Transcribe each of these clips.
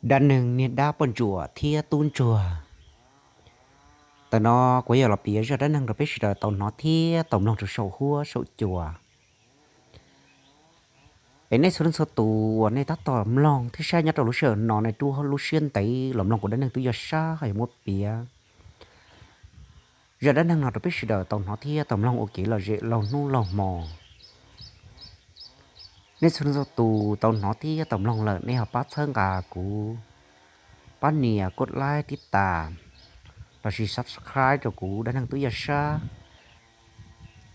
Dab neeg niag dab poj ntsuam thiab tub ntsuag. Tam no kuv yog los piav zaj dab neeg rau peb sawv daws tau hnov thiab tau mloog rau saum huab saum cua. Es nej txhua leej txhua tus uas nej tab tom mloog thiab saib nyob rau lub sij hawm no nej rub lub siab ntev los mloog kuv dab neeg twb yog sab ho yog muab piav zaj dab neeg no rau peb sawv daws tau hnov thiab tau mloog ua kev lom zem laug hnub laug hmo. Nej txhua leej txhua tus tau hnov thiab tau mloog lawm nej ho pab txhawb nqa kuv, pab nias kuj like tib tas lossis subscribe rau kuv dab neeg twb yog sab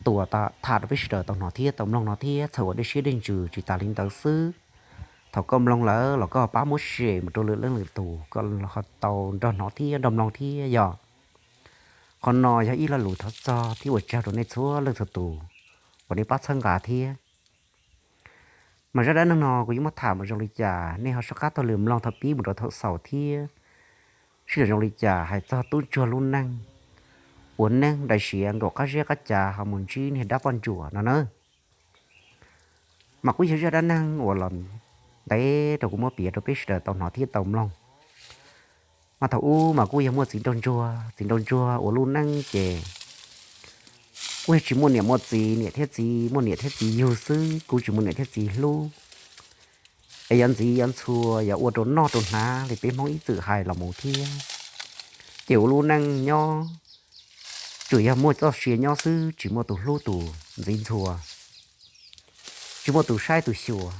tuaj tham rau peb sawv daws tau hnov thiab tau mloog no thiab txhawm ua dej siab dej ntsws. Tsis tas li ntawd xwb, thaum koj mloog lawm los koj pab muab share mus rau lwm leej lwm tus kom ho tau nrog hnov thiab nrog mloog thiab yog. Qhov no yog ib lo lus thov txog thiab ua tsaug rau nej txhua leej txhua tus uas nej pab txhawb nqa thiab. Mas zaj dab neeg no kuv yuav muab tham mus zoo li cas nej ho soj qab taug lw mloog thaum pib mus rau thaum xaus thiab sij hawm zoo li cas hais txog tub ntsuag lub neej, ua neej daim siav nkaum qab zeb qab ca ho mus ntsib niag dab poj ntsuam no na. Mas kuj yog zaj dab neeg uas los ntev rau kuv muab piav rau peb sawv daws tau hnov thiab tau mloog. Mas thaum ub mas kuj yog muaj txiv nraug ntsuag, txiv nraug ntsuag ua lub neej ces kuj yog tsis muaj niam muaj txiv, niam thiab txiv muaj niam thiab txiv yug xwb kuj tsis muaj niam thiab txiv hlub. Es yuav ntxiv yuav ntxhua yuav ua rau noj rau hnav li peb Hmoob ib txwm hais los mus thiab. Ces ua lub neej nyob tsuas yog muaj txoj sia nyob xwb tsis muaj tus hlub tus ntxiv ntxhua, tsis muaj tus saib tus xyuas.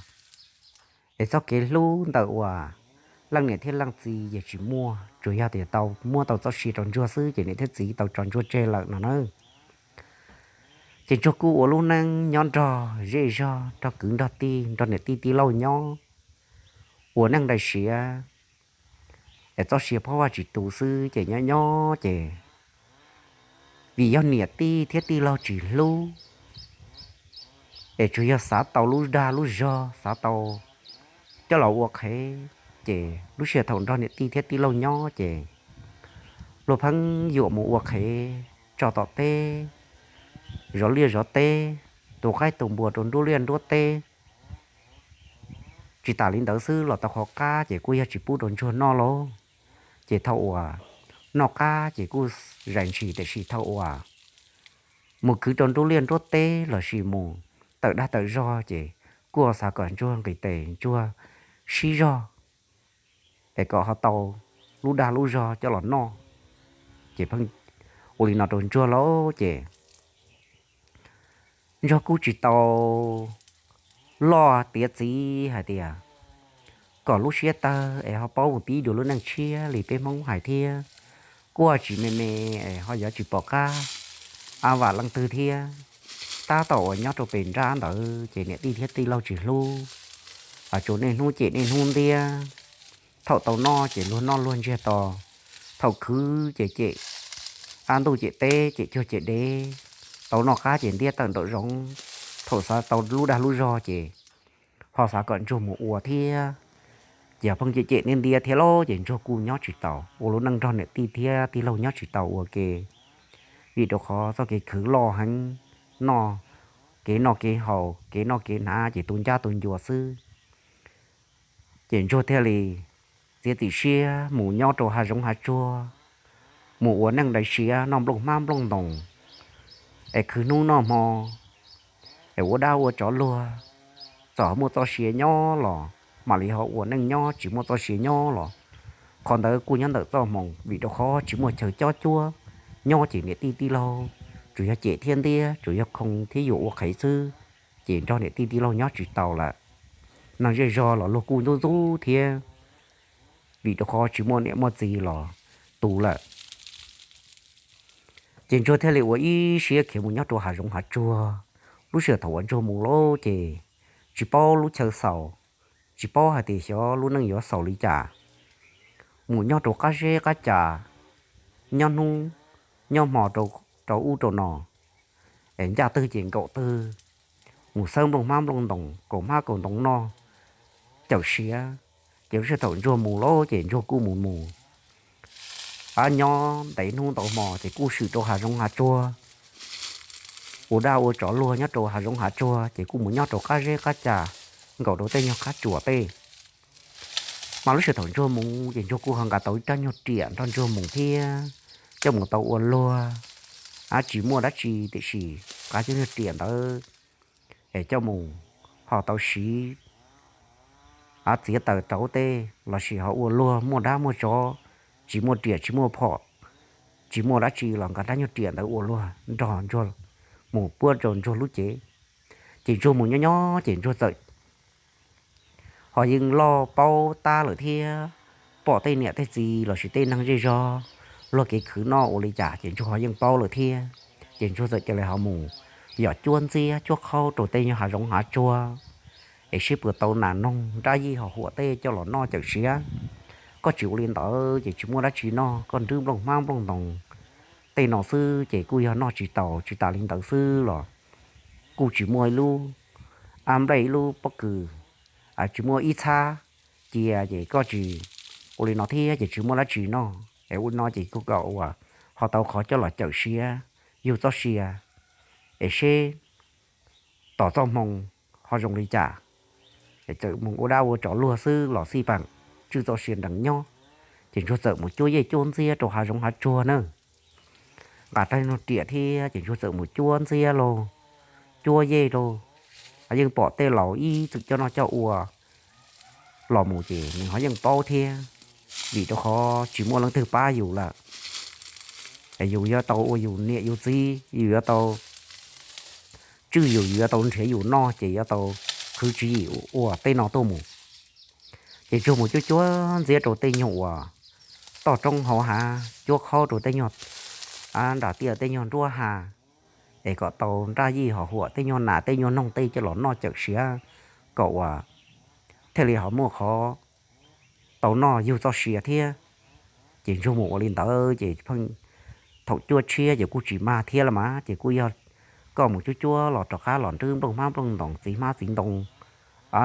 Es txoj kev hlub ntawm uas leej niam thiab leej txiv yeej tsis muaj, tsuas yog tias tau muab tau txoj sia rau ntsuag xwb ces niam thiab txiv tau tso ntsuag tseg lawm no na. Ces ntsuag kuj ua lub neej nyob nrog zej zog nrog kwv nrog tij nrog niam tij tij laug nyob, ua neej daim siav es txoj sia phob vaj tsis tu xwb ces nyob nyob ces vim yog niam tij thiab tij laug tsis hlub, es tsuas yog xav tau lub dag lub zog xav tau coj los ua qhev. Ces lub sij hawm thaum nrog niam tij thiab tij laug nyob ces luag pheej yuam mus ua qhev tso tom teb, zov liaj zov teb, tu qaib tu npua rau nruab liaj nruab teb. Tsis tas li ntawd xwb los tau qhov qab ces kuj yog tsis pub rau ntsuag noj lauj. Ces thaum uas noj qab ces kuj zais ntshis, tiam sis thaum uas mus khwv rau nruab liaj nruab teb lossis mus tawm dag tawm zog ces kuj xav kom ntsuag nqis tes ntsuag sib zog es kom ho tau lub dag lub zog coj los noj. Ces pheej ua li no rau ntsuag lauj ces ntsuag kuj tsis tau loj tiav txiv hais tias kom lub siab tawg es ho paub mus pib dua lub neej tshiab li peb Hmoob hais thiab. Kuj tsis me me es ho yuav tsis pom qab av vam leej twg thiab. Tab tom uas nyob rau pem nrab ntawd ces niam tij thiab tij laug tsis hlub, tsuas niaj hnub cem niaj hnub ntiab. Thaum tau noj ces luag noj luag ntsiag to, thaum khwv ces cem, av ntuj cem teb cem cuag cem dev. Tau noj qab ces ntiab tawm nraum zoov, thaum xav tau lub dag lub zog ces ho xav kom ntsuag mus ua thiab. Ces pheej cem cem ntiab ntiab thiab lauj ces ntsuag kuj nyob tsis tau, ua lub neej nrog niam tij thiab tij laug nyob tsis tau ua ke, vim rau qhov txoj kev khwv loj heev, noj, kev noj kev haus kev noj kev hnav ces tu ncab tu ncua xwb. Ces ntsuag thiaj li txiav txim siab mus nyob rau hav zoov hav tsuag, mus ua neej daim siav noj nplooj hmab nplooj ntoos, es khwv hnub noj hmo, es ua dab ua tsov luag. Txawm muaj txoj sia nyob los mam li ho ua neej nyob, tsis muaj txoj sia nyob los qhov ntawd kuj nyob ntawm txoj hmoo, vim rau qhov tsis muaj chaw cob cuab. Nyob ces niam tij tij laug tsuas yog cem thiab ntiab, tsuas yog khoo thiab yuam ua qhev xwb. Ces nrog niam tij tij laug nyob tsis tau lawm. Neeg zej zog los luag kuj ntxub ntxub thiab, vim rau qhov tsis muaj niam muaj txiv los tu lawm. Ces ntsuag thiaj li ua ib siab khiav mus nyob rau hav zoov hav tsuag. Lub sij hawm thaum uas ntsuag mus lawm ces tsis paub lub chaw xaus, tsis paub hais tias xyov lub neej yuav xaus li cas. Mus nyob rau qab zeb qab ca, nyob hnub nyob hmo rau ub rau no, es ncaj twg ces nkaum twg, mus xawb nplooj hmab nplooj ntoos, kaus hmab kaus ntoo noj, cawm siav. Ces lub sij hawm thaum ntsuag mus lawm ces ntsuag kuj mus mus, ab nyob ntev hnub ntau hmo ces kuj swm rau hav zoov hav tsuag, ua dab ua tsov luag nyob rau hav zoov hav tsuag ces kuj mus nyob rau qab zeb qab ca, nkaum rau tej nyuag qab tsuas tej. Mas lub sij hawm thaum Ntsuag mus ces Ntsuag kuj ho nqa tau ib rab nyuag riam nrog Ntsuag mus thiab, coj mus tau ua luag, a tsis muaj dab tsi tiam sis nqa cov nyuag riam ntawd es coj mus ho tau siv, a txiav taws rauv tej lossis ho ua luag muaj dab muaj tsov, tsis muaj riam tsis muaj phom, tsis muaj dab tsi los nqa rab nyuag riam ntawd ua luag nrog Ntsuag mus puab rau Ntsuag lub cev. Ces Ntsuag mus nyob nyob ces Ntsuag txawm ho yeej loj paub tab lawm thiab, pom tej niam tej txiv lossis tej neeg zej zog luag kev khwv noj ua li cas ces Ntsuag ho yeej paub lawm thiab. Ces Ntsuag txawm cia li ho mus yos cuab ntxiab cuab qhaub rau tej nyuag hav zoov hav tsuag es seb puas tau nas noog nrab yij ho huam tej coj los noj cawm siav. Koj tsis ua li ntawd ces tsis muaj dab tsi noj, koj nrwb nplooj hmab nplooj ntoos tej no xwb ces kuj yog noj tsis taus, tsis tas li ntawd xwb los kuj tsis muaj ib lub, a nplej ib lub pob kws, tsis muaj ib txhab cia ces koj tsis ua li no thiab ces tsis muaj dab tsi noj es ua li no ces kuj kom uas ho tau qhov coj los cawm siav yug txoj sia es seb tom txoj hmoo ho zoo li cas. Es txawm mus ua dab ua tsov luag xwb los xij peem tswj txoj sia nrees nyob. Ces Ntsuag txawm mus cuab yej cuab ntxiab rau hav zoov hav tsuag na. Nqa rab nyuag riam thiab ces Ntsuag txawm mus cuab ntxiab lauj, cuab yej lauj. Yeej pom tej laus ib txwm coj noj coj ua los mus ces nws ho yeej paub thiab, vim rau qhov tsis muaj leej twg pab yus lawm. Yus yuav tau ua yus niam yus txiv, yus yuav tau tswj yus, yus yuav tau nrhiav yus noj ces yuav tau khwv tswv yim ua tej no tuaj mus. Ces Ntsuag mus cuab cuab ntxiab rau tej nyuag uas toj roob hauv hav, cuab qhaub rau tej nyuag nram tiaj tej nyuag nruab hav, es kom tau nraj yij ho huam tej nyuag nas tej nyuag noog tej coj los noj cawm siav, kom uas thiaj li ho muaj qhov tau noj yug txoj sia thiab. Ces Ntsuag mus ua li ntawd ces pheej thaum cuaj tshiab ces kuj tsis mag thiab los mas ces kuj yog koj mus cuab cuab los rov qab los nrwb nplooj hmab nplooj ntoos txiv hmab txiv ntoo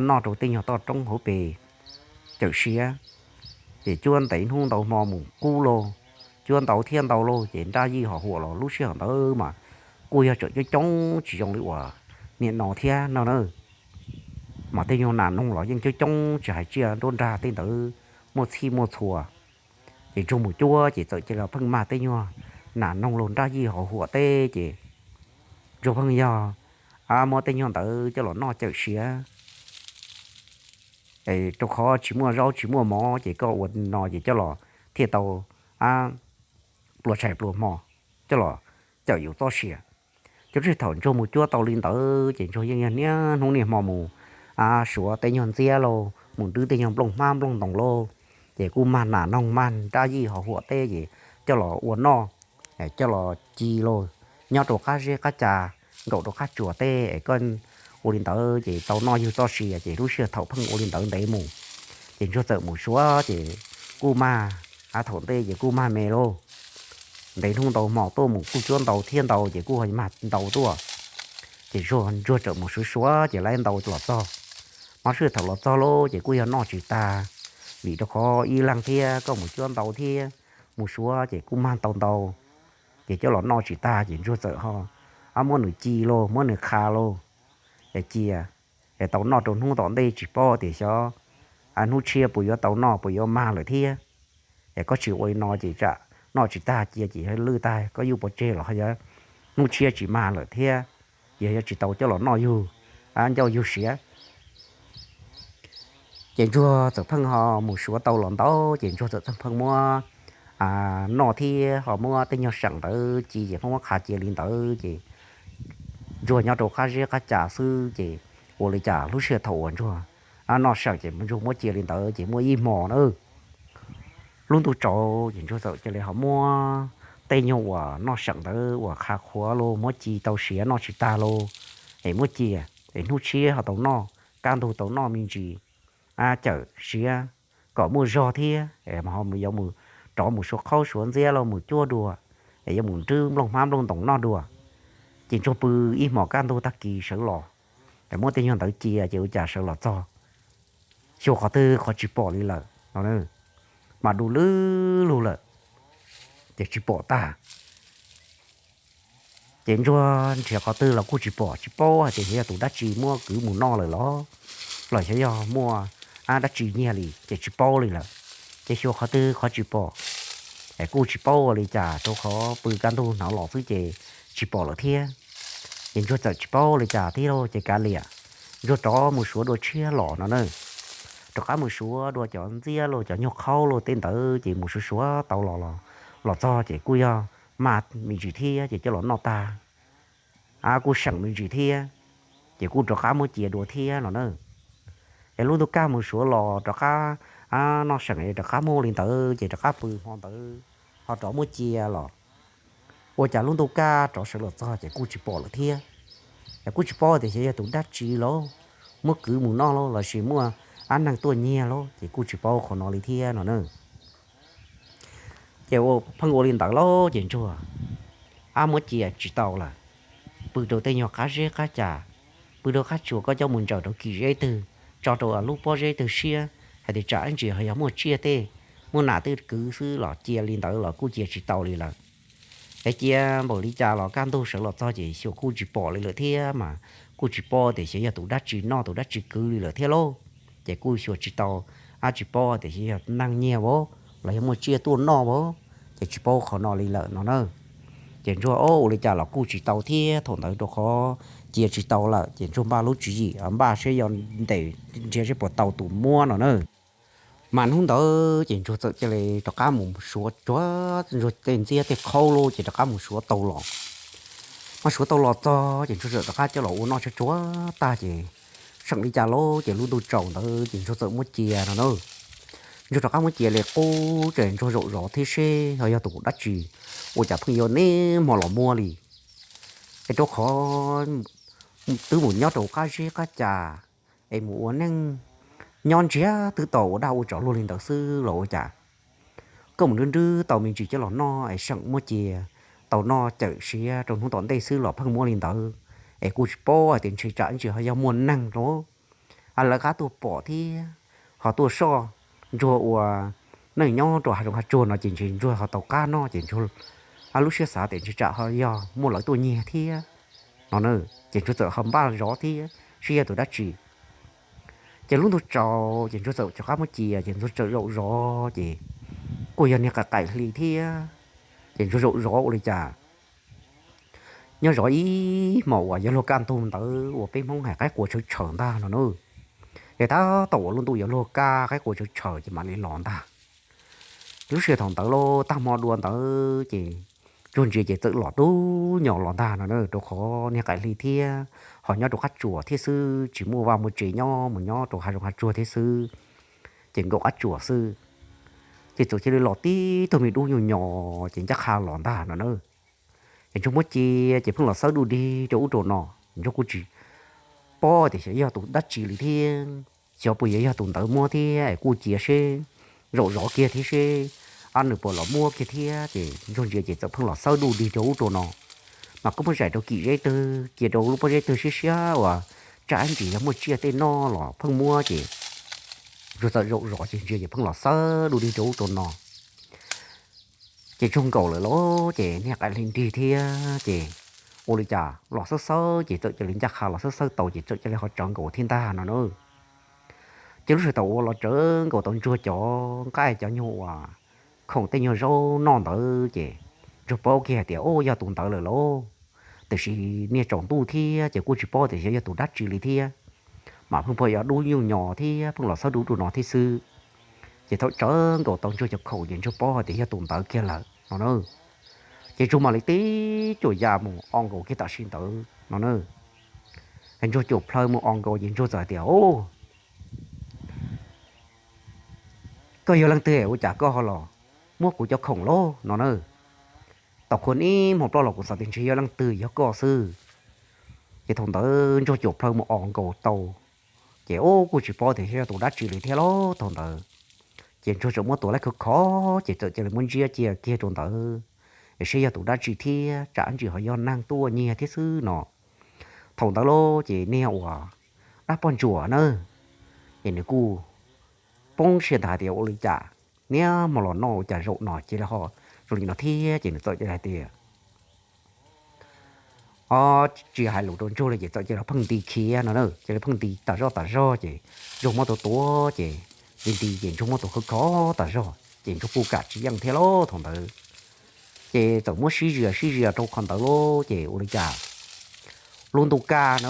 noj rau tej nyuag toj roob hauv pes cawm siav. Ces cuab ntev hnub ntau hmo mus kub lauj, cuab ntau thiab ntau lauj ces nraj yij ho huam los lub sij hawm ntawd mas kuj yog tseem coob coob tsis zoo li uas niaj no thiab no na. Mas tej nyuag nas noog los yeej coob coob tsis hais tsiaj nruab nrag tej ntawd muaj txhij muaj txhua. Ces Ntsuag mus cuab ces txawm cia li pheej mag tej nyuag nas noog lauj nraj yij ho huam teb ces Ntsuag pheej yog muab tej nyuag ntawd coj los noj cawm siav. Rau qhov tsis muaj zaub tsis muaj mov ces koj ua no ces coj los thiaj tau pluas tshais pluas hmo coj los cawm yus txoj sia. Ces lub sij thaum Ntsuag mus cuab tau li ntawd ces Ntsuag yeej yog niaj hnub niaj hmo mus suav tej nyuag ntxiab lauj, mus nrwb tej nyuag nplooj hmab nplooj ntoos lauj, ces kuj mag nas noog mag nraj yij ho huam teb ces coj los ua noj, coj los ci lauj, nyob rau qab zeb qab ca, nkaum rau qab tsuas teb es koj ua li ntawd ces tau noj yug txoj sia. Ces lub sij hawm thaum pheej ua li ntawd ntev mus, ces Ntsuag txawm mus suav ces kuj mag, thaum ntej ces kuj mag me lauj, ntev hnub ntau hmo tuaj mus kuj cuab ntau thiab ntau ces kuj ho mag ntau tuaj. Ces Ntsuag txawm mus suav suav ces lawv ntau los txog. Mas lub sij hawm thaum los txog lauj ces kuj yog noj tsis tag, vim rau qhov ib leeg thiab koj mus cuab ntau thiab mus suav ces kuj mag tau ntau, ces coj los noj tsis tag ces Ntsuag txawm ho muab nws ci lauj, muab nws qha lauj, es cia es tau noj rau hnub tom ntej tsis paub tias xyov hnub tshiab puas yuav tau noj puas yuav mag lawm thiab. Es koj tsis ua li no ces tsam noj tsis tag cia ces yog lwj tag koj yuj pov tseg los yog hnub tshiab tsis mag lawm thiab, ces yog tsis tau coj los noj yug ncauj yug siav. Ces Ntsuag txawm pheej ho mus suav tau los ntau ces Ntsuag txawm pheej muab noj thiab ho muab tej nyuag seem ntawd ci ces pheej muab qha cia li ntawd ces Ntsuag nyob rau qab zeb qab ca xwb ces ua li cas lub sij hawm thaum uas Ntsuag noj seem ces Ntsuag muab cia li ntawd ces muaj ib hmo na, lub ntuj tsaus ces Ntsuag txawm cia li ho muab tej nyuag uas noj seem ntawd uas qha qhuav lauj muab ci tau siav noj tsis tag lauj, es muab cia es hnub tshiab ho tau noj, kaj ntug tau noj me ntsis cawm siav kom muaj zog thiab es ho yuav mus rov mus suav qhaub suav ntxiab los mus cuab dua, es yuav mus nrwb nplooj hmab nplooj ntoos noj dua. Ces Ntsuag pw ib hmos kaj ntug tag kis sawv los, es muab tej nyuag ntawd cia ces ua cas sawv los txog xyuas qhov twg qhov tsis pom li lawm no, mas du lug lug lawm ces tsis pom tag. Ces Ntsuag nrhiav qhov twg los kuj tsis pom, tsis paub hais tias xyov yog tus dab tsi muab kwv mus noj lawm los, los xyov yog muaj dab tsi nyiag li ces tsis paub li lawm. Ces xyuas qhov twg qhov tsis pom, es kuj tsis paub ua li cas rau qhov pw kaj ntug hnov los xwb ces tsis pom lawm thiab. Ces Ntsuag txawm tsis paub li cas thiab lauj, ces kav liam, Ntsuag rov mus suav dua tshiab los no na. Rov qab mus suav dua cov ntxiab los cov nyuag qhaub los tej ntawd ces mus suav suav tau los los txog ces kuj yog mag me ntsis thiab ces coj los noj tag, kuj seem me ntsis thiab, ces kuj rov qab muab cia dua thiab no na. Es lub ntuj kaj mus suav los rov qab noj seem rov qab muaj li ntawd ces rov qab pw hmo ntawd ho rov muab cia los. Ua cas lub ntuj kaj rov sawv los txog ces kuj tsis pom lawm thiab. Es kuj tsis paub tias xyov yog tus dab tsi lauj, muab kwv mus noj lauj lossis muaj dab neeg tuaj nyiag lauj ces kuj tsis paub qhov no li thiab no na. Ces pheej ua li ntawd lauj ces Ntsuag, ab, muab cia tsis tau lawm. Pw rau tej nyuag qab zeb qab ca, pw rau qab tsuas koj coj mus ntsaws rau kis zeb twg, tso rau lub pob zeb twg siab hais tias tsam ib ntsis ho yog muaj tsiaj tej, muaj nas tej kwv xwb los cia li ntawd los kuj cia tsis tau li lawm. Es cia npaum li cas los kaj ntug sawv los txog ces xyuas kuj tsis pom li lawm thiab mas kuj tsis paub tias xyov yog tus dab tsi noj tus dab tsi kwv li lawm thiab lauj. Ces kuj xyuas tsis tau, ab, tsis paub tias xyov yog neeg nyiag vauv los yog muaj tsiaj tuaj noj vauv, ces tsis paub qhov no li lawm no na. Ces Ntsuag, o, ua li cas los kuj tsis tau thiab thaum ntawd rau qhov cia tsis tau lawm ces Ntsuag npaj lub tswv yim npaj seb yog ntes nrhiav seb puas tau tus muab no na. Mas hnub ntawd ces Ntsuag txawm cia li rov qab mus suav tsuav Ntsuag tej ntxiab tej qhaub lauj ces rov qab mus suav tau los. Mas suav tau los txog ces Ntsuag txawm rov qab coj los ua noj tsuav tsuav tag ces seem li cas lauj ces lub ntuj tsaus ntawd ces Ntsuag txawm muab cia no na. Ntsuag rov qab muab cia li qub ces Ntsuag zaum zov thiab seb ho yog tus dab tsi, ua cas pheej yuav niaj hmo los muab li. Es rau qhov twb mus nyob rau qab zeb qab ca, es mus ua neej nyob ntsiag twb tau ua daj ua tsov luag li ntawd xwb los ua cas koj mus nrwb nrwb tau me ntsis coj los noj es seem muab cia tau noj cawm siav rau hnub tom ntej xwb los pheej muab li ntawd. Es kuj tsis paub hais tias ntshe tsam ntsis ho yog muaj neeg rau, a, lawv qab tuaj pom thiab ho tuaj soj Ntsuag ua neej nyob rau hav zoov hav tsuag no ces ntshe Ntsuag ho tau qab noj ces Ntsuag, a, lub siab xav tias ntshe tsam ho yog muaj lawv tuaj nyiag thiab no na. Ces Ntsuag txawm ho npaj zov thiab seb yog tus dab tsi. Ces lub ntuj tsaus ces Ntsuag txawm rov qab muab cia ces Ntsuag txawm zaum zov ces kuj yog niag qaim qaim hli thiab. Ces Ntsuag zaum zov ua li cas nyob zov ib hmos uas yuav luag kaj ntug ntawd uas peb Hmoob hais qaib qua tshawv tshawv ntag no na. Ces tab tom uas lub ntuj yuav luag kaj qaib qua tshawv tshawv ces mam li los ntag. Lub sij hawm thaum ntawd lauj, tag hmo dua ntawd ces Ntsuag ntsia ces txawm los dub nyos los ntag no na, rau qhov niag qaim hli thiab ho nyob rau qab tsuas thiab xwb, tsis muaj vaj muaj tsev nyob, mus nyob rau hav zoov hav tsuag thiab xwb, ces nkaum qab tsuas xwb. Ces txawm cia li los tib tug me dub nyuag nyos ces ncaj qha los ntag no na. Ces Ntsuag muab cia ces pheej los xawb du dig rau ub rau no, Ntsuag kuj tsis paub tias xyov yog tus dab tsi li thiab, xyov puas yuav yog tus ntawd muab thiab es kuj cia seb zaum zov kiag thiab seb, a, nws puas los muab kiag thiab. Ces Ntsuag ntsia ces txawm pheej los xawb du dig rau ub rau no, mas kuj muab zaim rau kis zeb twg, cia rau lub pob zeb twg siab siab uas tsam ib ntsis yog muaj tsiaj tej noj los pheej muab ces Ntsuag txawm zaum zov ces ntsia ces pheej los xawb du dig rau ub rau no. Ces Ntsuag nkaum lawm lauj, ces niag qaim hli nrig thiab ces ua li cas los xawb xawb ces txawm cia li ncaj qha los xawb xawb tau ces txawm cia li ho tsawv nkaus thiab ntag no na. Ces lub sij hawm thaum uas los tsawv nkaus tau Ntsuag cov nqaij cov nyuag uas khoom tej nyuag zaub noj ntawd ces Ntsuag paub kiag hais tias, u, yog tus ntawd lawm lauj. Tiam sis niag tsaus ntuj thiab ces kuj tsis paub tias xyov yog tus dab tsi li thiab, mas pheej pom yog dub nyuj nyos thiab pheej los xawb dub dua no thiab xwb. Ces thaum tsawv nkaus tau Ntsuag cov khoom ces Ntsuag paub hais tias yog tus ntawd kiag lawm no na. Ces Ntsuag mam li tib cuam ya mus o nkaus kiag tam sim ntawd no na. Ntsuag cuam plhaw mus o nkaus ces Ntsuag txawm hais tias, u, koj yog leej twg ua cas koj ho los muab kuv cov khoom lauj no na. Tau qhua ib hmo ploj los kuv xav tias ntshe yog leej twg yog koj xwb. Ces thaum ntawd Ntsuag cuam plhaw mus o nkaus tau, ces u, kuj tsis paub tias yog tus dab tsi li thiab lauj thaum ntawd. Ces Ntsuag txawm muab tua laib khov khov ces txawm cia li muab ntsiab cia kiag rau ntawd, es seb yog tus dab tsi thiab tsam ntsis ho yog neeg tuaj nyiag thiab xwb no. Thaum ntawd lauj ces niag uas dab poj ntsuam na, ces nws kuj poob siab ntag hais tias ua li cas niaj hmo los noj ua cas zaum no cia li ho zoo li no thiab ces nws txawm cia li hais tias, ob tsis hais lus rau ntsuag li ces txawm cia li pheej nti khiav no na, cia li pheej nti tas zog tas zog ces ntsuag muab tua tuag ces nti nti ces ntsuag muab tua khov khov tas zog ces ntsuag kuj kam tsis yeej thiab lauj thaum ntawd. Ces txawm muab sib zia sib zia rau qhov ntawd lauj ces ua li cas lub ntuj kaj na,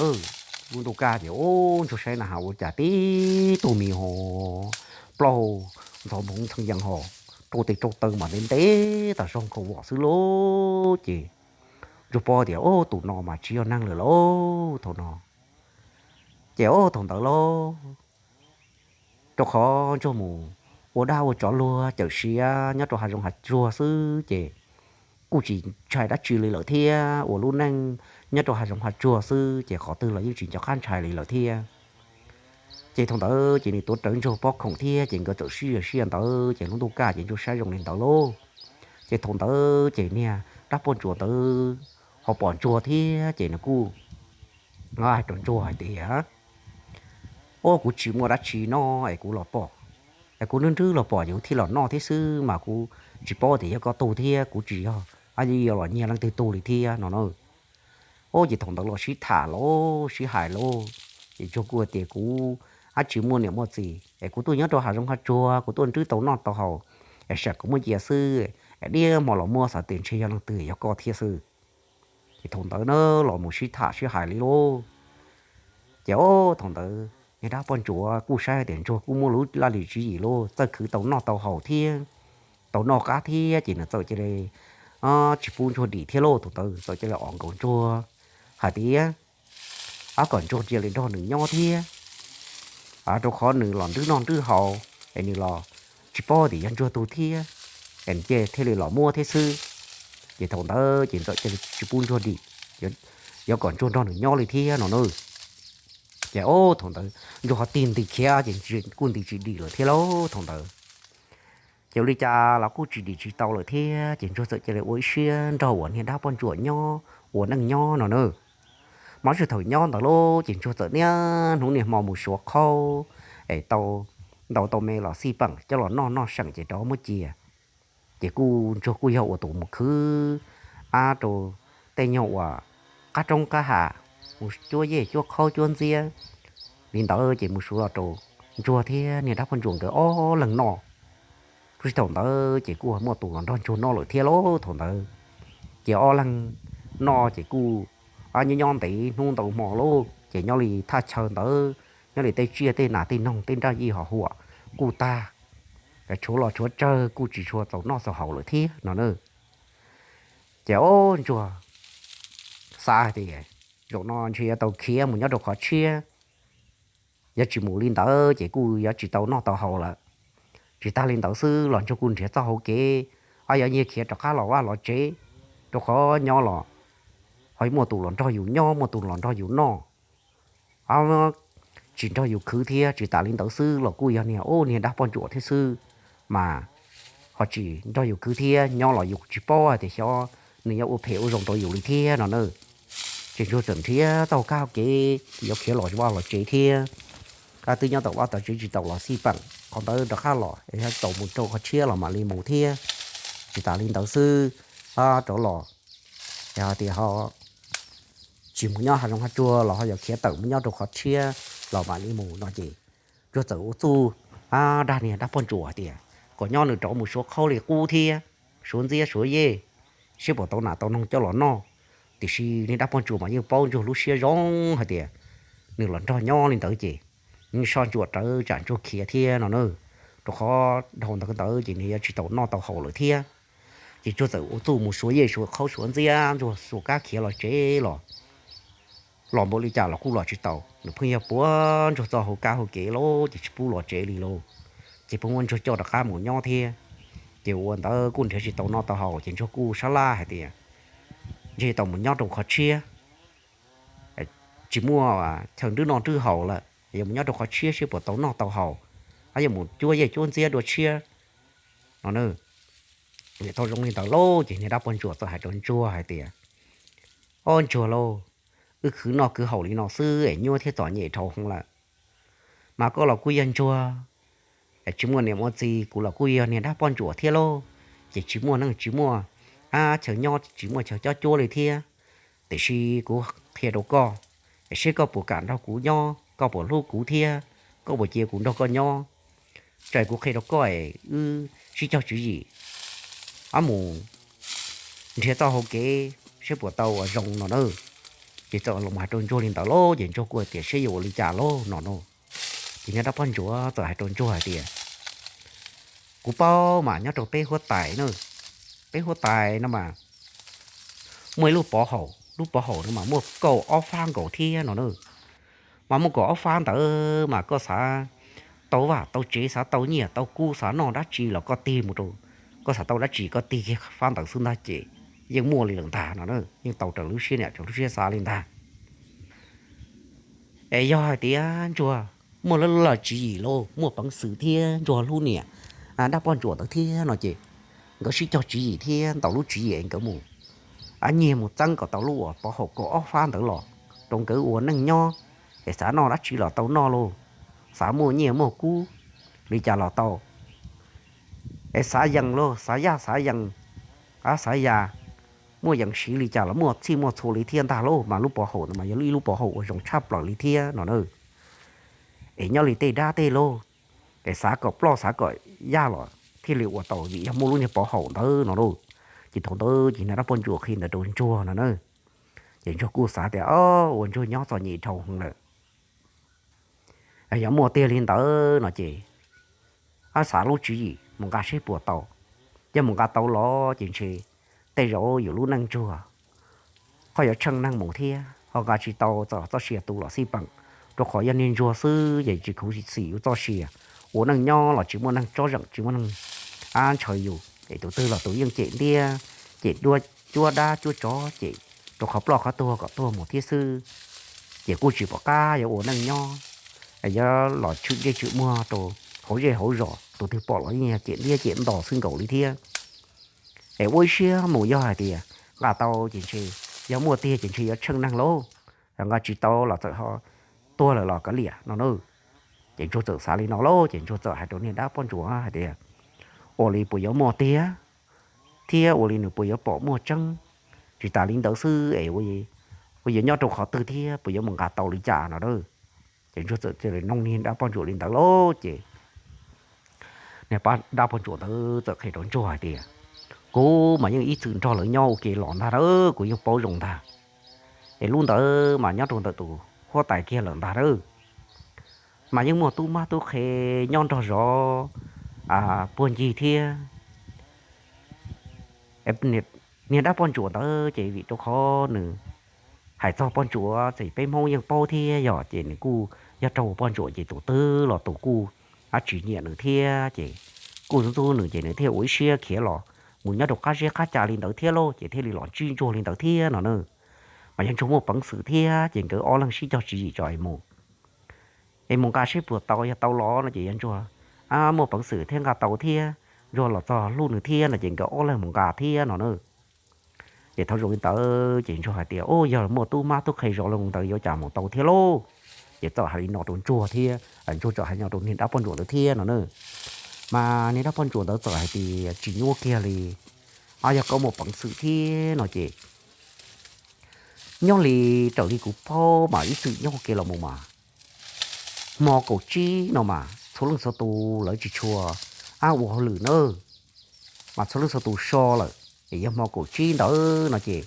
lub ntuj kaj ces ub ntsuag saib na has ua cas tib tug me ho plaub ntxhov npoo ntxhee yees ho rau tes rau taw mas ntev ntev tas zog nkhaus vom xwb lauj ces ntsuag paub tias ub tus no mas tsis yog neeg lawm lauj thaum no. Ces ub thaum ntawd lauj, rau qhov ntsuag mus ua dab ua tsov luag cawm siav nyob rau hav zoov hav tsuag xwb ces kuj tsis ntshai dab tsi li lawm thiab, ua lub neej nyob rau hav zoov hav tsuag xwb ces qhov twg los yeej tsis nco qab ntshai li lawm thiab. Ces thaum ntawd ces nws tuav rawv ntsuag pob khoom thiab ces nkawd txawm sib zia sib zia ntawd ces lub ntuj kaj ces ntsuag saib zoo li ntawd lauj. Ces thaum ntawd ces niag dab poj ntsuam ntawd ho pom ntsuag thiab ces nws kuj hais rau ntsuag hais tias, ub kuv tsis muaj dab tsi noj es kuv los pom, es kuv nrwb nrwb los pom ces kuv thiaj los noj thiab xwb mas kuv tsis paub tias yog koj tug thiab kuv tsis yog, ab, yog los nyiag leej twg tug li thiab no na. Ub ces thaum ntawd los sib tham lauj sib hais lauj, ces ntsuag kuj hais tias kuv ab tsis muaj niam muaj txiv es kuv tuaj nyob rau hav zoov hav tsuag kuv tuaj nrwb tau noj tau haus, es sam kuv muaj cia xwb, es diab hmo los muab xav tias ntshe yog leej twg yog koj thiab xwb. Ces thaum ntawd na los mus sib tham sib hais li lauj. Ces ub thaum ntawd niag dab poj ntsuam kuj saib tias ntsuag kuj muaj lub laj lim tswv yim lauj, txawj khwv tau noj tau haus thiab, tau noj qab thiab ces nws txawm cia li tsis pub ntsuag dim thiab lauj. Thaum ntawd txawm cia li os nkaus ntsuag hais tias, ab, kom ntsuag cia li nrog nws nyob thiab, rau qhov nws los nrwb noj nrwb haus es nws los tsis paub tias yog ntsuag tug thiab, es nws cia thiaj li los muab thiab xwb. Ces thaum ntawd ces txawm cia li tsis pub ntsuag dim, yuav kom ntsuag nrog nws nyob li thiab no na. Ces ub thaum ntawd ntsuag ho tig nti khiav ces kuj nti tsis dim lawm thiab lauj thaum ntawd. Ces ua li cas los kuj tsis dim tsis tau lawm thiab ces ntsuag txawm cia li ua ib siab nrog uas niag dab poj ntsuam nyob ua neej nyob no na. Mas tsis thaum nyob ntawd lauj ces ntsuag txawm niaj hnub niaj hmo mus suav qhaub es tau ntau tau me los xij peem coj los noj noj seem ces rov muab cia. Ces kuj ntsuag kuj yog ua tus mus khwv ab rau tej nyuag uas qab roob qab hav, mus cuab yej cuab qhaub cuab ntxiab li ntawd ces mus suav los rau ntsuag thiab niag dab poj ntsuam nkawd ob leeg noj. Tsis thaum ntawd ces kuj muaj tus los nrog ntsuag noj lawm thiab lauj thaum ntawd. Ces ob leeg noj ces kuj nyob nyob ntev hnub ntau hmo lauj ces nyob li thaj chaw ntawd, nyob li tej tsiaj tej nas tej noog tej nraj yij ho huam kuj tag, tshuav los tshuav tsawg kuj tsis tshua txaus noj txaus haus lawm thiab no na. Ces ob ntsuag xav hais tias zaum no ntshe yuav tau khiav mus nyob rau qhov tshiab, yog tsis mus li ntawd ces kuj yuav tsis tau noj tau haus lawm. Tsis tas li ntawd xwb los ntsuag kuj nrhiav txoj hauv kev, ab, yuav nyiag khiav rov qab los vaj los tsev, rau qhov nyob los ho muaj tus los nrog yus nyob muaj tus los nrog yus noj, tsis nrog yus khwv thiab. Tsis tas li ntawd xwb los kuj yog niag ub niag dab poj ntsuam thiab xwb, mas ho tsis nrog yus khwv thiab, nyob los yus tsis paub hais tias xyov nws yuav ua phem ua zoo rau yus li thiab no na. Ces ntsuag txawm nrhiav txoj hauv kab hauv kev yuav khiav los vaj los tsev thiab. Twb nyob tom vaj tom tsev tsis tau los xij peem, qhov ntawd rov qab los es tau mus rau qhov tshiab los mam li mus thiab. Tsis tas li ntawd xwb, rov los hais tias ho tsis mus nyob hav zoov hav tsuag los ho yuav khiav tawm mus nyob rau qhov tshiab los mam li mus no ces ntsuag txawm ua txuj dag niag dab poj ntsuam hais tias kom nyob nws rov mus suav qhaub li qub thiab, suav ntxiab suav yej, seb puas tau nas tau noog coj los noj. Tiam sis niag dab poj ntsuam mas yeej paub ntsuag lub siab zoo hais tias nws los nrog nyob li ntawd ces nws soj ntsuam rawv tsam ntsuag khiav thiab no na, rau qhov dhau ntawd ntawd ces nws yuav tsis tau noj tau haus lawm thiab. Ces ntsuag txawm ua txuj mus suav yej suav qhaub suav ntxiab, ntsuag xuas kab khiav los tsev los los npaum li cas los kuj los tsis tau, nws pheej yog puav ntsuag txoj hauv kab hauv kev lauj, ces tsis pub los tsev li lauj. Ces pheej muab ntsuag coj rov qab mus nyob thiab. Ces ua ntawd kuj nrhiav tsis tau noj tau haus ces ntsuag kuj sab laj hais tias ntshe tau mus nyob rau qhov tshiab, tsis muaj chaw nrwb noj nrwb haus lawm, yuav mus nyob rau qhov tshiab seb puas tau noj tau haus, yuav mus cuab yej cuab ntxiab dua tshiab no na. Tau zoo li ntawd lauj ces niag dab poj ntsuam txawm hais rau ntsuag hais tias, Ob ntsuag lauj, wb khwv noj khwv haus li no xwb es nyuaj thiab txom nyem dhau hwv lawm. Mas koj los kuj yog ntsuag, tsis muaj niam muaj txiv, kuv los kuj yog niag dab poj ntsuam thiab lauj, ces tsis muaj neej tsis muaj chaw nyob tsis muaj chaw cob cuab li thiab. Tiam sis kuv qhia rau koj, seb koj puas kam nrog kuv nyob, koj puas hlub kuv thiab koj puas cia kuv nrog koj nyob. Tso kuv qhia rau koj es wb sib cog tswv yim, wb mus nrhiav txoj hau kev seb puas tau ua zoo no na. Ces txawm los hais rau Ntsuag li ntawd lauj, ces Ntsuag kuj tias seb yuav ua li cas lauj no na. Ces niag dab poj ntsuam txawm hais rau Ntsuag hais tias, kuv paub mas nyob rau peb huab tais na, peb huab tais no mas muaj ib lub pov haum, lub pov haum no mas muaj kaum ob fab nkaus thiab no na. Mas muaj kaum ob fab ntawd mas koj xav tau vaj tau tsev, xav tau nyiaj tau kub, xav noj dab tsi los koj tig mus rau, koj xav tau dab tsi koj tig kiag fab ntawd xwb ntag ces yeej muaj li lawm ntag no na, yeej tau raws lub siab nyiam raws lub siab xav li ntag. Es yog hais tias Ntsuag muaj laj lam tswv yim lauj, muaj peev xwm thiab Ntsuag hlub niam dab poj ntsuam ntawd thiab no ces nkawd sib cog tswv yim thiab ntaus lub tswv yim es nkawd mus, nyiag mus txeeb kom tau lub uas pov haum kaum ob fab ntawd los rau nkawd ua neej nyob, es xav noj dab tsi los tau noj lauj, xav muaj nyiaj muaj kub li cas los tau, es xav yees lauj, xav yaj xav yees, xav ya, muaj yees siv li cas los muaj txhij muaj txhua li thiab ntag lauj. Mas lub pov haum ntawd mas yog ib lub pov haum uas zoo tshaj plaws li thiab no na. Es nyob li tej dab tej lauj, es xav kom ploj xav kom yaj los thiaj li ua tau vim yog muaj lub niag pov haum ntawd no lauj. Ces thaum ntawd ces niag dab poj ntsuam qhia ntawd rau Ntsuag no na. Ces Ntsuag kuj xav tias, o, ua Ntsuag nyob txom nyem dhau heev lawm, yog muaj tiag li ntawd no ces xav lub tswv yim mus nqa seb puas tau. Yog mus nqa tau los ces ntshe tej zaum yus lub neej Ntsuag ho yuav tsheej neeg mus thiab ho nqa tsis tau txoj sia tu los xij peem, rau qhov yog niag Ntsuag xwb ces tsis khuv xim yus txoj sia, ua neej nyob los tsis muaj neeg tsob zeem, tsis muaj neeg ntshaw yus, es tus twg los tus yeej cem ntiab, cem cuab dab cuab tsov, cem rau qhov ploj qhov tuag kom tuag mus thiab xwb. Ces kuj tsis pom qab yuav ua neej nyob, yuav los tshwm ntsej tshwm muag rau hauv zej hauv zos, tus twg pom los yeej yog cem ntiab cem nto xwb nkaus li thiab. Es ua ib siab mus, yog hais tias nqa tau ces ntshe, yog muaj tiag ces ntshe yuav tsheej neeg lauj, nqa tsis tau los txawm ho tuag lawm los kav liam no na. Ces Ntsuag txawm xav li no lauj, ces Ntsuag txawm hais rau niag dab poj ntsuam hais tias, ua li puas yuav muaj tiag, thiab ua li nws puas yuav pom muaj tseeb? Tsis tas li ntawd xwb es ua yuav nyob rau qhov twg thiab puas yuav mus nqa tau li cas no a? Ces Ntsuag txawm cia li noog niag dab poj ntsuam li ntawd lauj. Ces niag dab poj ntsuam ntawd txawm qhia rau Ntsuag hais tias, kuv mas yeej ib txwm nrog lawv nyob ua ke los ntag a, kuv yeej paub zoo ntag. Es lub ntawd mas nyob rau ntawm tus huab tais kiag lawm ntag a, mas yeej muaj tub mab tub qhe nyob nrog zov puag ncig thiab. Niag dab poj ntsuam ntawd ces vim rau qhov nws hais txog poj ntsuam ces peb Hmoob yeej paub thiab yog, ces nws kuj yog raug poj ntsuam ces tus twg los tus kuj tsis nyiam nws thiab, ces kuj ntxub ntxub nws ces nws thiaj ua ib siab khiav los mus nyob rau qab zeb qab ca li ntawd thiab lauj, ces thiaj li los ntsib Ntsuag li ntawd thiab no na. Mas yog Ntsuag muaj peev xwm thiab ces nkawd ob leeg sib cog tswv yim tso es mus es mus nqa seb puas tau, yog tau los no ces yog Ntsuag muaj peev xwm thiab nqa tau thiab, Ntsuag los txog hlub nws thiab no ces nkawd ob leeg mus nqa thiab no na. Ces thaum zoo li ntawd ces Ntsuag hais tias, u, yog muaj tub mab tub qhe zov li ntawd yuav cas mus tau thiab lauj. Ces txawm hais li no rau Ntsuag thiab, Ntsuag txawm hais li no rau niag dab poj ntsuam ntawd thiab no na. Mas niag dab poj ntsuam ntawd txawm hais tias, tsis nyuaj kiag li, yog koj muaj peev xwm thiab no ces nyob li raws li kuv paub mas ib txwm nyob ua ke los mus mas hmo kaum tsib no mas txhua leej txhua tus lawv tsis tshua ua hauj lwm na, mas txhua leej txhua tus so lawm, es yog hmo kaum tsib ntawd no ces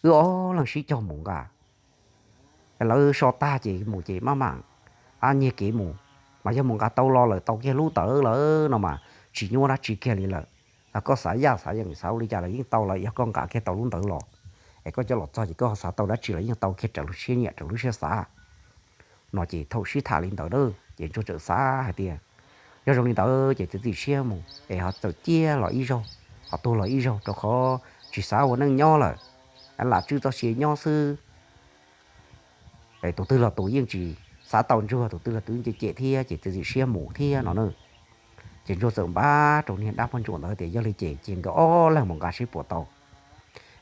wb ob leeg sib cog mus nqa. Lawv so tag ces mus ces maj mam nyiag kev mus, mas yog mus nqa tau los lawm tau kiag lub ntawd lawm no mas tsis nyuaj dab tsi kiag li lawm. Koj xav yaj xav yeem xav ua li cas los yeej tau lawm, yog koj nqa kiag tau lub ntawd los, es koj coj los txog ces koj xav tau dab tsi los yeej tau kiag raws lub siab nyiam raws lub siab xav. No ces thaum sib tham li ntawd ces Ntsuag txawm xav hais tias, yog zoo li ntawd ces txiav txim siab mus es ho txawm ciaj los ib zaug, ho tuag los ib zaug, rau qhov tsis xav ua neej nyob lawm, lam tswj txoj sia nyob xwb. Tus twg los tus yeej tsis xav tau Ntsuag, tus twg los tus yeej cem cem thiab, ces txiav txim siab mus thiab no na. Ces Ntsuag txawm npaj rau niag dab poj ntsuam ntawd tias yog li ces cia nkawd ob leeg mus nqa seb puas tau.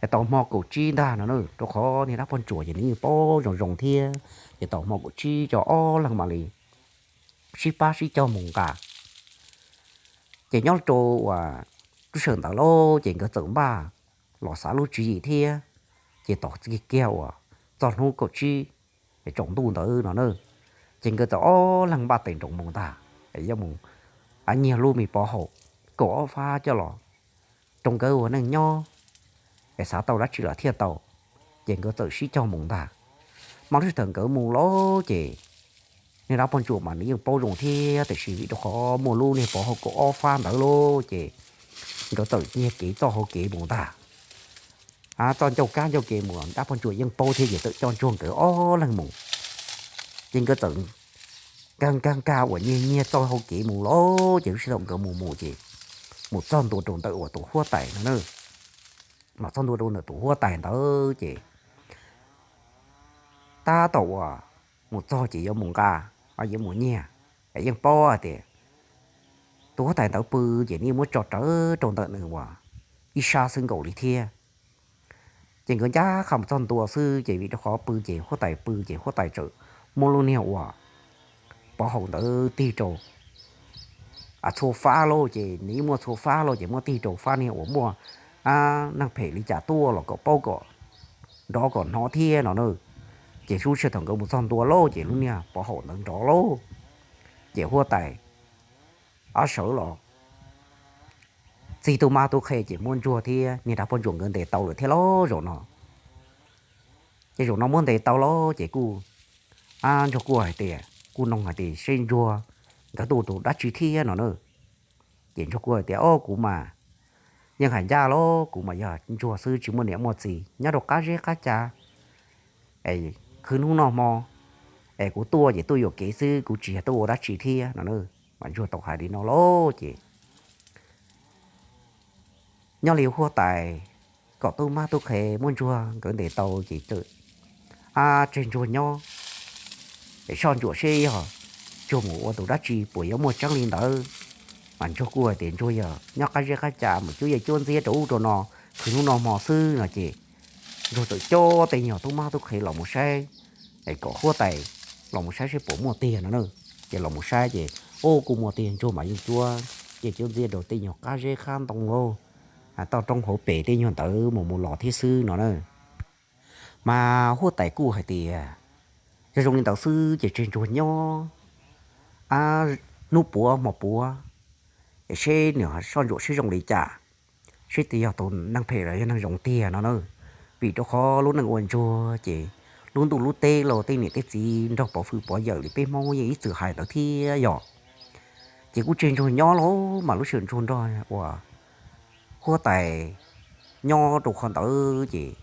Es tau hmo kaum tsib ntag no na, rau qhov niag dab poj ntsuam ces nws yeej paub zoo zoo thiab, ces tau hmo kaum tsib ces ob leeg mam li sib pab sib cog mus nqa. Ces nyob rau uas lub sij hawm ntawd lauj, ces nkawd txawm npaj los xav lub tswv yim thiab, Ces tos kiag kiag uas txog hnub kaum tsib tsaus ntuj ntawd no na, ces nkawd txawm ob leeg npaj tes nroos mus ntag, es yuav mus nyiag lub me pov haum kaum ob fab coj los rau nkawd ua neej nyob, es xav tau dab tsi los thiaj tau. Ces nkawd txawm sib cog mus ntag. Mas lub sij hawm nkawd mus lawm ces niag dab poj ntsuam mas nws yeej paub zoo thiab, tiam sis vim rau qhov muaj lub niag pov haum kaum ob fab ntawd lawm ces nkawd txawm nyiag kev txoj hauv kev mus ntag. Txoj ncauj kab ncauj kev mus dab poj ntsuam yeej paub thiab, ces txawm coj ntsuag nkawd ob leeg mus. Ces nkawd txawm nkag nkag nkag uas nyiag nyiag txoj hauv kev mus lawm ces lub sij hawm nkawd mus mus ces mus txog ntua rau ntawm uas tus huab tais no na. Mus txog ntua rau ntawm tus huab tais ntawd ces tab tom uas mus txog ces yuav mus nqa, yuav mus nyiag, es yeej paub hais tias tus huab tais ntawd pw ces nws muab tso rawv rau ntawm nws uas ib sab xwb nkaus li thiab. Ces nkawd ncaj qha mus txog ntua xwb ces vim rau qhov pw ces huab tais pw ces huab tais txawm muab lub niag uas pov haum ntawd tig rau txhua fab lauj, ces nws yeej muaj txhua fab lauj, ces muab tig rau fab niag uas muaj neeg phem li cas tuaj los kom paub kom nrov kom hnov thiab no na. Ces lub sij hawm thaum nkawd mus txog ntua lawm ces lub niag pov haum ntawd nrov lauj, ces huab tais ab sawv los txig tub mab tub qhe ces muab ntsuag thiab niag dab poj ntsuam nkawd ntes tau lawm thiab lauj zaum no. Ces zaum no muab ntes tau lawm ces kuj, ab, ntsuag kuj hais tias kuj nug hais tias seb ntsuag nkawd tuaj ua tus dab tsi thiab no na. Ces ntsuag kuj hais tias, o, kuv mas yeej hais ncaj los kuv mas yog ntsuag xwb tsis muaj niam muaj txiv nyob rau qab zeb qab ca, es khwv hnub noj hmo, es kuv tuaj ces tuaj yuam kev xwb kuv tsis yog tuaj ua dab tsi thiab no na. Mas ntsuag tau hais li no lawm ces nyob li huab tais kom tub mab tub qhe muab ntsuag nkawd ntes tau ces txawm, ab, tseg ntsuag nyob es soj ntsuam seb yog ntsuag mus ua tus dab tsi puas yuav muaj tseeb li ntawd. Mas ntsuag kuj hais tias ntsuag yog nyob qab zeb qab ca mus cuab yej cuab ntxiab rau ub rau no, khwv hnub noj hmo xwb no ces ntsuag txawm coj tej nyuag tub mab tub qhe los mus saib, es kom huab tais los mus saib seb puas muaj tiag no na. Ces los mus saib ces, o, kuj muaj tiag, ntsuag mas yeej cuab yej cuab ntxiab rau tej nyuag qab zeb qab ntoo lauj, toj roob hauv pes tej nyuag ntawd mus mus los thiab xwb no na. Mas huab tais kuj hais tias yog zoo li ntawd xwb ces tseg ntsuag nyob, ab, hnub puav hmo puav, es seb nws soj ntsuam seb zoo li cas, seb tus yog tus neeg phem los yog neeg zoo tiag no na. Vim rau qhov lub neej ua ntsuag ces lub ntuj lub teb los tej niam tej txiv nrog pov hwm pov yawm li peb Hmoob yeej ib txwm hais ntawd thiab yog. Ces kuj tseg ntsuag nyob lauj, mas lub sij hawm ntsuag nrog uas huab tais nyob rau qhov ntawd ces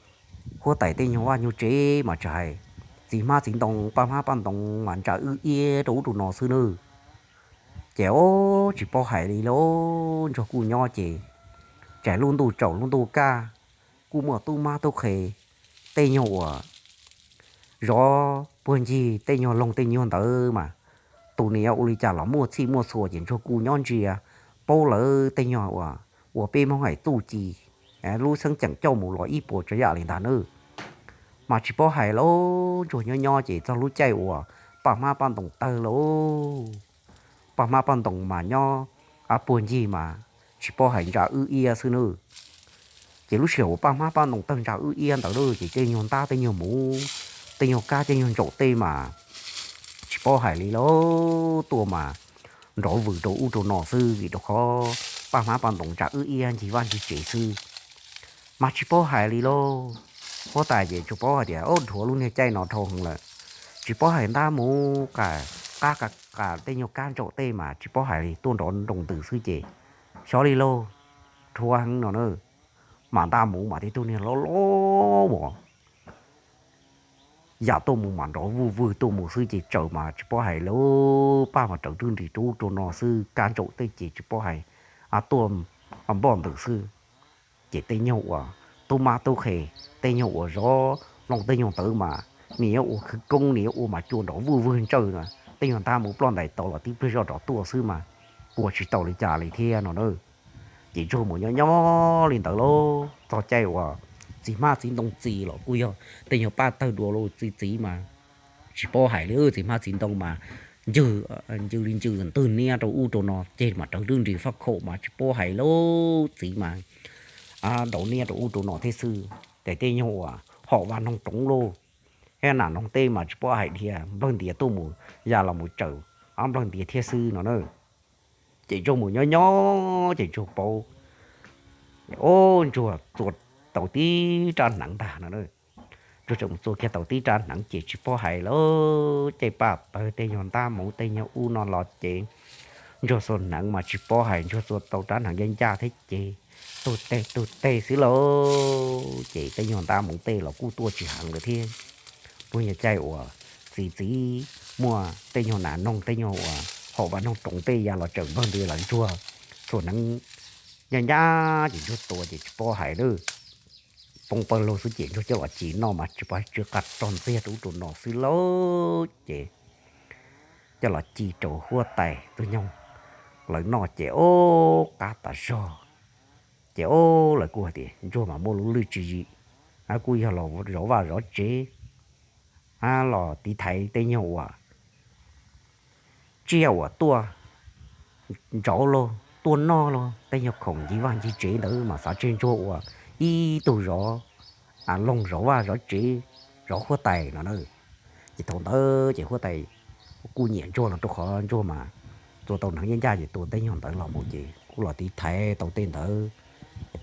huab tais tej nyuag vaj nyuag tsev mas tsis hais, txiv hmab txiv ntoo paj hmab paj ntoo mas ntsa wb iab rau ub rau no xwb nawb. Ces, o, tsis paub hais li lauj, ntsuag kuj nyob ces tsam lub ntuj tsaus lub ntuj kaj, kuj muaj tub mab tub qhe, tej nyuag uas zov puag ncig tej nyuag loog tej nyuag ntawd mas tus niam ua li cas los muaj txhij muaj txhua ces ntsuag kuj nyob ntsia, paub lawv tej nyuag uas ua peb Hmoob hais txuj ci, lub xeeb ceem coj mus los ib puas tsav yam li ntag nawb. Mas tsis paub hais lauj, ntsuag nyob nyob ces txog lub caij uas paj hmab paj ntoo tawg lauj, paj hmab paj ntoo mas nyob puag ncig mas tsis paub hais ntsa wb iab xwb nawb. Ces lub sij hawm uas paj hmab paj ntoo tawg ntsa wb iab ntawd lauj ces tej nyuag ntab tej nyuag muv, tej nyuag kab tej nyuag ntsaum tej mas tsis paub hais li lauj, tuaj mas nrov vwm rau ub rau no xwb vim rau qhov paj hmab paj ntoo ntsa wb iab ncig vaj ncig tsev xwb. Mas tsis paub hais li lauj, huab tais ces tsuas paub hais tias, o, dhuav lub niag caij no dhau heev lawm, tsis paub hais ntab muv qas, qab qas tej nyuag kab ntsaum tej mas tsis paub hais li, tuaj nrov nroo ntws xwb ces xyov li lauj, dhuav heev no na. Mas ntab muv mas tej tug niag loj loj uas yam tuaj mus mas nrov vwj vwg tuaj mus xwb ces tsaws mas tsis paub hais li, paj mas rawv rwg nris rau ub rau no xwb, kab ntsaum tej ces tsis paub hais, a, tuaj npoj ntws xwb. Ces tej nyuag uas tub mab tub qhe, tej nyuag uas zov loog tej nyuag ntawd mas nws yuav ua khwv koob, nws yuav ua mas cua nrov vwj vwg ntsawj na, tej nyuag ntab muv ploj ntais tau los tib pliag zoj rov tuaj xwb mas ua tsis tau li cas li thiab no na. Ces ntsuag mus nyob nyob li ntawd lauj, txog caij uas txiv hmab txiv ntoo txi los kuj yog tej nyuag paj tawg dua lauj, txi txiv mas tsis paub hais li, txiv hmab txiv ntoo mas ncw, ncw li ncw ntwg niab rau ub rau no ces mas rawv rwg nris faj khaum mas tsis paub hais lauj, txiv mas nrov niab rau ub rau no thiab xwb. Ces tej nyuag uas pom vaj noog roov lauj, thiab nas noog tej mas tsis paub hais dhia, nplawg ntias tuaj mus ya los mus tsawm ob nplawg ntias thiab xwb no na. Ces ntsuag mus nyob nyob ces ntsuag paub, o, ntsuag txua tau tib rab hneev ntag no. Ntsuag txawm mus txua kiag tau tib rab hneev ces tsis paub hais lawm, caij paj tawg tej nyuag ntab moov tej nyuag ub no los ces ntsuag txua hneev mas tsis paub hais ntsuag txua tau rab hneev ncaj ncaj thiab ces tug teg tug teg xwb lauj. Ces tej nyuag ntab moov tej los kuj tuaj tsis heev lawm thiab. Puag nyuag caij uas txi txiv muaj tej nyuag nas noog tej nyuag uas haum vaj noog roov tej ya los tsawm nplawg ntias los ntsuag txua hneev ncaj ncaj ces ntsuag tua ces tsis paub hais lawm, poob pawg lug xwb ces ntsuag coj los ci noj mas tsis paub tsw qa rog ntxiag rau ub rau no xwb lauj. Ces coj los ci rau huab tais tug nyoog lawv noj ces o, qab tas zog. Ces o, lawv kuj hais tias ntsuag mas muaj lub lwj tswv yim, kuj yog los zov vaj zov tsev, los tiv thaiv tej nyuag uas tsiaj uas tuaj ntsauv los tuaj noj los tej nyuag khoom ncig vaj ncig tsev ntawd mas xav tseg ntsuag ua ib tug zov loog zov vaj zov tsev, zov huab tais no na. Ces thaum ntawd ces huab tais kuj nyiam ntsuag los rau qhov ntsuag mas txua tau hneev ncaj ncaj ces tua tej nyuag ntawd los mus ces kuj los tiv thaiv tau tej ntawd,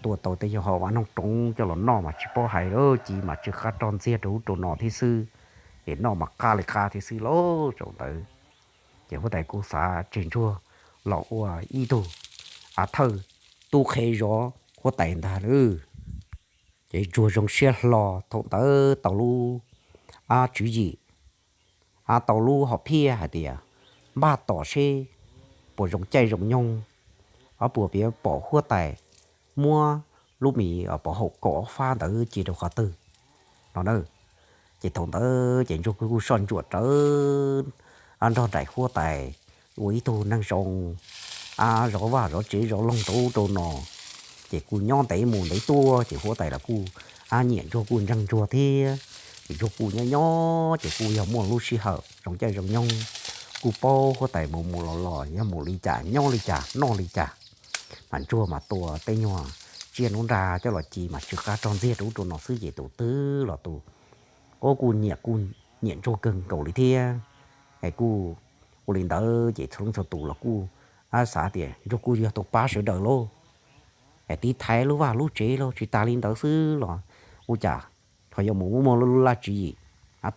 tua tau tej nyuag haum vaj noog roov coj los noj mas tsis paub hais lawm, ci mas tsw qa rog ntxiag rau ub rau no thiab xwb, ces noj mas qab li qab thiab xwb lauj. Thaum ntawd ces huab tais kuj xav tseg ntsuag los ua ib tug av thawj tub qhe zov huab tais ntag lauj. Ces ntsuag zoo siab hlo thaum ntawd tau lub tswv yim, tau lub hom phiaj hais tias npaj tos seb puas zoo caij zoo nyoog, puas pom huab tais muab lub mis pov haum kaum ob fab ntawd cia rau qhov twg no na. Ces thaum ntawd ces ntsuag kuj soj ntsuam rawv nrog nraim huab tais ua ib tug neeg zoo, zov vaj zov tsev zov loog rau ub rau no. Ces kuj nyob ntev mus ntev tuaj ces huab tais los kuj nyiam ntsuag kuj ntseeg ntsuag thiab. Ces ntsuag kuj nyob nyob ces kuj yog muaj lub sij hawm zoo caij zoo nyoog, kuj paub huab tais mus mus los los yog mus li cas nyob li cas noj li cas. Mas ntsuag mas tua tej nyuag tsiaj nruab nrag coj los ci mas tsw qa rog ntxiag rau ub rau no xwb ces tus twg los tus kuj nyiam, kuj nyiam ntsuag kawg nkaus li thiab. Es kuj ua li ntawd ces txhua leej txhua tus los kuj xav tias ntsuag kuj yog tus pab sawv daws lauj, es tiv thaiv lub vaj lub tsev lauj, tsis tas li ntawd xwb los ua cas ho yuav mus muaj lub laj tswv yim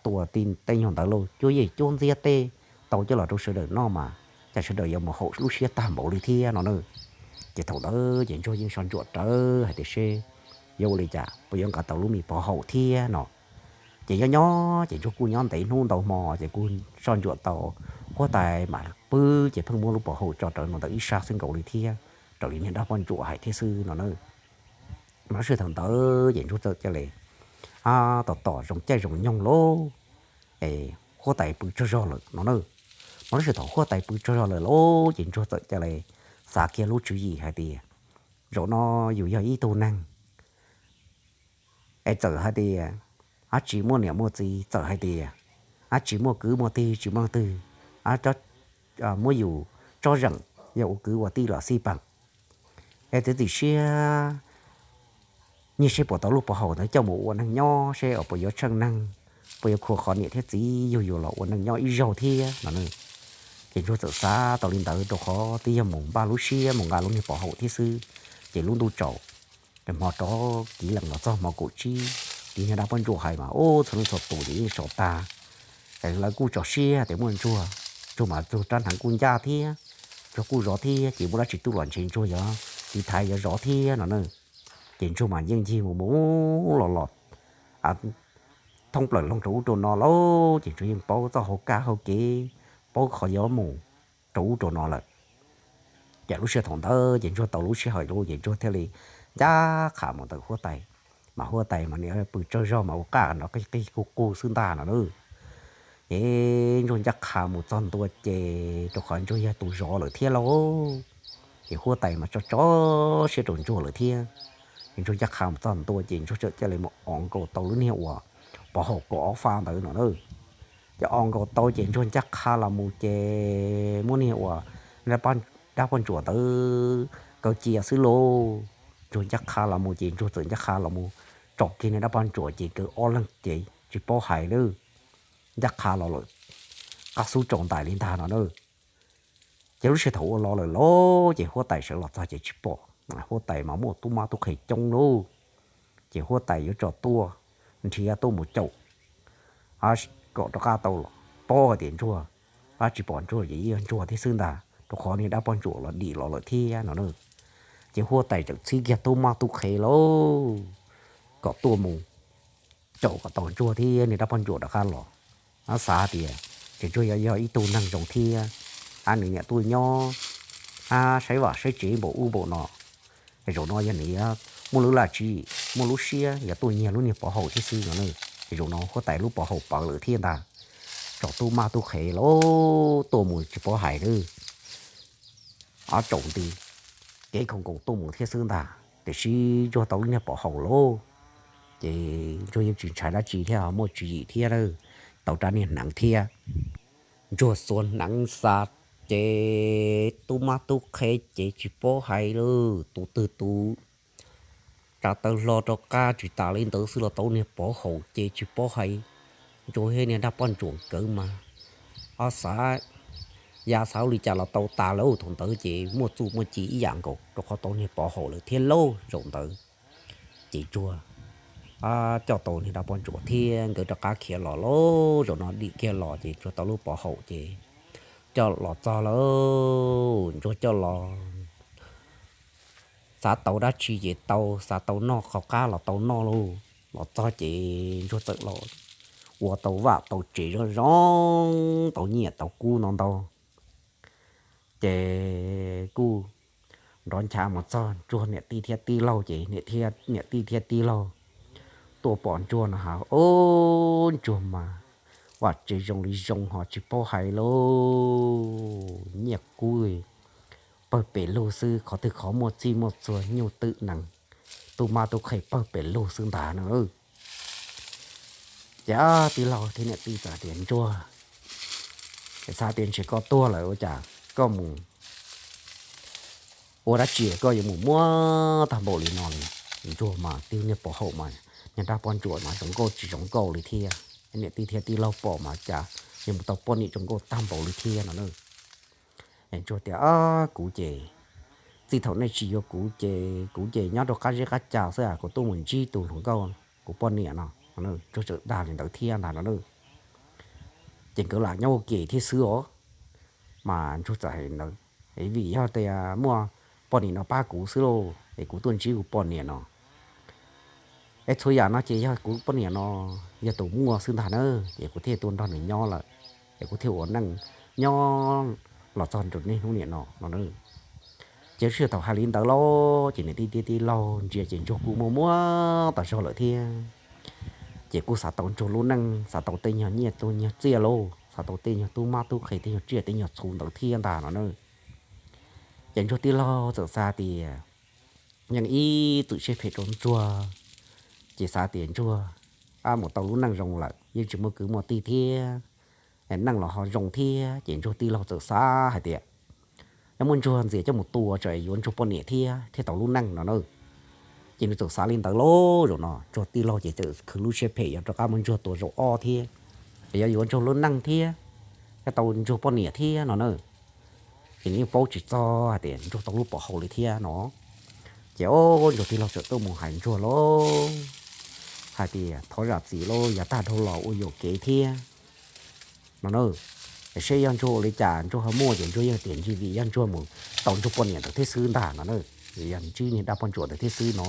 tua tej nyuag ntawd lauj, cuab yeej cuab ntxiab tej tau coj los rau sawv daws noj mas cas sawv daws yuav mus haum lub siab tag npaum li thiab no na. Ces thaum ntawd ces ntsuag yeej soj ntsuam rawv hais tias seb yuav ua li cas puas yuav nqa tau lub mis pov haum thiab no. Ces nyob nyob ces ntsuag kuj nyob ntev hnub ntau hmo ces kuj soj ntsuam tau huab tais mas pw ces pheej muab lub pov haum tso rawv no ntawm ib sab xwb nkaus li thiab, raws li niag dab poj ntsuam hais thiab xwb no na. Mas lub sij thaum ntawd ces ntsuag txawm cia li tos tos zoo caij zoo nyoog lauj, es huab tais pw tsaug zog lawm no na. Mas lub sij thaum huab tais pw tsaug zog lawm lauj ces ntsuag txawm cia li xav kiag lub tswv yim hais tias zaum no yus yog ib tug neeg es txawm hais tias ab tsis muaj niam muaj txiv, txawm hais tias ab tsis muaj kwv muaj tij, tsis muaj leej twg muab yus tsob zeem yog ua kwv ua tij los xij peem, es txiav txim siab nyiag seb puas tau lub pov haum ntawd coj mus ua neej nyob seb puas yuav tsheej neeg, puas yuav khuam qhov niam thiab txiv yug yus los ua neej nyob ib zaug thiab no. Ces ntsuag txawm xav tau li ntawd rau qhov twb yog mus npaj lub siab mus nqa lub niag pov haum thiab xwb. Ces lub ntuj tsaus, hmo rov kiv lees los txog hmo kaum tsib, tiv nyog dab poj ntsuam hais mas ub txhua leej txhua tus ces yeej sau tag. Lawv kuj tso siab tias muaj ntsuag, ntsuag mas ntsuag rab hneev kuj ncaj thiab, ntsuag kuj zov thiab ces muaj dab tsi tuaj los ntshe ntsuag yuav tiv thaiv yuav zov thiab no na. Ces ntsuag mas yeej ncig mus mus los los thoob plaws loog rau ub rau no lauj, ces ntsuag yeej paub txoj hauv kab hauv kev, paub qhov yuav mus rau ub rau no lawm. Ces lub sij hawm thaum ntawd ces ntsuag tau lub sij hawm lauj ces ntsuag thiaj li ncaj qha mus ntawm huab tais. Mas huab tais mas nws pw tsaug zog mas ua qaj nrov qig qig qug qug xwb ntag no na. Ces ntsuag ncaj qha mus txog ntua ces rau qhov ntsuag yog tus zov lawm thiab lauj, ces huab tais mas tso tso siab rau ntsuag lawm thiab. Ces ntsuag ncaj qha mus txog ntua ces ntsuag txawm cia li mus os nkaus tau lub niag uas pov haum kaum ob fab ntawd no na. Ces os nkaus tau ces ntsuag ncaj qha los mus ces muab niag uas dab poj ntsuam ntawd kaw cia xwb lauj. Ntsuag ncaj qha los mus ces ntsuag txawm ncaj qha los mus tsom kiag niag dab poj ntsuam ces nkawd ob leeg ces tsis paub hais lawm, ncaj qha los lawm, qab xub tsaus ntais li ntag no na. Ces lub sij hawm thaum ua los lawm lauj, ces huab tais sawv los txog ces tsis pom, huab tais mas muaj tub mab tub qhe coob lauj, ces huab tais yuav tso tuaj nrhiav tuaj mus caum kom rov qab tau los paub hais tias Ntsuag, tsis pom Ntsuag ces yog Ntsuag thiab xwb ntag, rau qhov niag dab poj ntsuam los dim los lawm thiab no na. Ces huab tais txawm txhib kiag tub mab tub qhe lauj, kom tuaj mus caum kom tau Ntsuag thiab niag dab poj ntsuam rov qab los. Xav tias ces Ntsuag yog ib tug neeg zoo thiab, nws niam tuaj nyob saib vaj saib tsev npaum ub npaum no, zaum no yog nws muaj lub laj tswv yim muaj lub siab yog tuaj nyiag lub niag pov haum thiab xwb no na. Ces zaum no huab tais lub pov haum pawv lawm thiab ntag, tso tub mab tub qhe lauj, tuaj mus tsis paub hais lawm, ob tsaus nti kev khoom koom tuaj mus thiab xwb ntag, tiam sis Ntsuag tau lub niag pov haum lauj, ces Ntsuag yeej tsis ntshai dab tsi thiab, muaj tswv yim thiab, tau rab niag hneev thiab. Ntsuag xuas hneev xa, ces tub mab tub qhe ces tsis paub hais lawm, tus twg tus tsa taw hlo rov qab tsis tas li ntawd xwb los tau niag pov haum ces tsis paub hais. Ntsuag thiab niag dab poj ntsuam nkawd mas ob xav, yav xav ua li cas los tau tas lawm, thaum ntawd ces muaj txuj muaj ci ib yam nkaus rau qhov tau niag pov haum lawm thiab lauj. Zaum ntawd ces Ntsuag coj tau niag dab poj ntsuam thiab nkawd rov qab khiav los lauj. Zaum no dim kiag los ces Ntsuag tau lub pov haum ces coj los txog lauj, Ntsuag coj los xav tau dab tsi ces tau, xav tau noj qhov qab los tau noj lauj. Los txog ces Ntsuag txawm los ua tau vaj tau tsev zoo zoo, tau nyiaj tau kub ntau ntau. Ces kuj nrov ncha mus txog Ntsuag niam tij thiab tij laug ces niam tij thiab tij laug tuaj pom Ntsuag no has, ob, Ntsuag mas vaj tsev zoo li zoo ho tsis paub hais lauj, nyiaj kub pawg pes lug xwb, qhov twg qhov muaj txij muaj txhua nyuj twm nees, tub mab tub qhe pawg pes lug xwb ntag no. Ces tij laug thiab niam tij txawm tias Ntsuag, xav tias ntshe koj tuag lawm ua cas koj mus ua dab tsi koj yuav mus muab tag npaum li no li. Ntsuag mas tib niag pov haum mas niag dab poj ntsuam mas zoo nkauj tsis zoo nkauj li thiab, niam tij thiab tij laug pom mas cas yuav mus tau poj niam zoo nkauj tag npaum li thiab no na. Ntsuag tias, Kuv ces txij thaum nej tsis yuav kuv ces kuv ces nyob rau qab zeb qab ca xwb, kuv tuaj mus ntsib tus hluas nkauj kuv poj niam no. Ntsuag txawm dag li ntawd thiab ntag no na. Ces nkawd lam nyob ua ke thiab xwb os. Mas Ntsuag txawm hais li ntawd, vim yog tias muaj poj niam no pab kuv xwb lauj es kuv tuaj ntsib kuv poj niam no. Es txhua yam no ces yog kuv poj niam no yog tus muaj xwb ntag na, es kuv thiaj tuaj nrog nws nyob lawm, es kuv thiaj ua neej nyob los txog niaj hnub niam no no na. Ces lub sij hawm thaum hais li ntawd lauj, ces niam tij thiab tij laug ntsia ces Ntsuag kuj muaj muaj tas zog lawm thiab. Ces kuj xav tau Ntsuag lub neej, xav tau tej nyuag nyiaj tug nyuag txiaj lauj, xav tau tej nyuag tub mab tub qhe tej nyuag tsiaj tej nyuag txhu ntawd thiab ntag no na. Ces Ntsuag tij laug txawm xav tias yeej ib txwm siab phem rau Ntsuag, ces xav tias Ntsuag mus tau lub neej zoo lawm yeej tsis muaj kwv muaj tij thiab, neej los ho zoo thiab, ces Ntsuag tij laug txawm xav hais tias yog muab Ntsuag ntxias coj mus tua tsam yuav Ntsuag poj niam thiab thiaj tau lub neej no na. Ces nws txawm xav li ntawd lauj. Zaum no Ntsuag tij laug ces txawm khwv lub siab phem yuav rov qab muab Ntsuag tua zaum ob thiab, es yog yuav Ntsuag lub neej thiab thiaj tau Ntsuag poj niam thiab no na. Ces nws yeej paub tsis txog hais tias Ntsuag tau lub pov haum li thiab no. Ces ob, Ntsuag tij laug txawm tuaj mus hais Ntsuag lauj, hais tias thov zam txim lauj, yav tag dhau los ua yuam kev thiab no na. Seb yog Ntsuag ua li cas Ntsuag ho muaj ces Ntsuag yeej tias ncig vim yog Ntsuag mus tau Ntsuag poj niam ntawd thiab xwb ntag no na. Yog ntsib niag dab poj ntsuam ntawd thiab xwb no.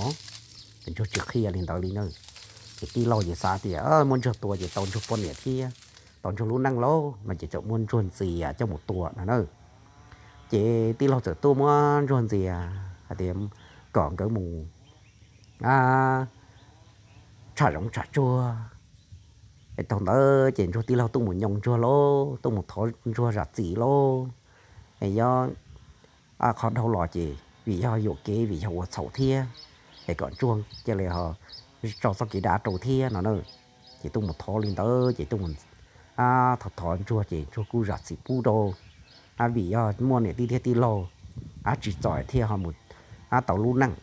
Ces Ntsuag tsis qhia li ntawd li na. Ces tij laug ces xav tias muab Ntsuag tua ces tau Ntsuag poj niam thiab tau Ntsuag lub neej lauj no ces txawm muab Ntsuag ntxias coj mus tua no na. Ces tij laug txawm tuaj muab Ntsuag ntxias hais tias kom nkawd mus tsham zoov tsham tsuag. Es thaum ntawd ces Ntsuag tij laug tuaj mus nyoo Ntsuag lauj, tuaj mus thov Ntsuag zam txim lauj. Es yog qhov dhau los ces vim yog yuam kev vim yog ua txhaum thiab, es kom Ntsuag cia li ho tso txoj kev dav rau thiab no na. Ces tuaj mus thov li ntawd ces tuaj mus thov thov Ntsuag ces Ntsuag kuj zam txim pub rau, vim yog muaj niam tij thiab tij laug tsim txom thiaj ho mus tau lub neej.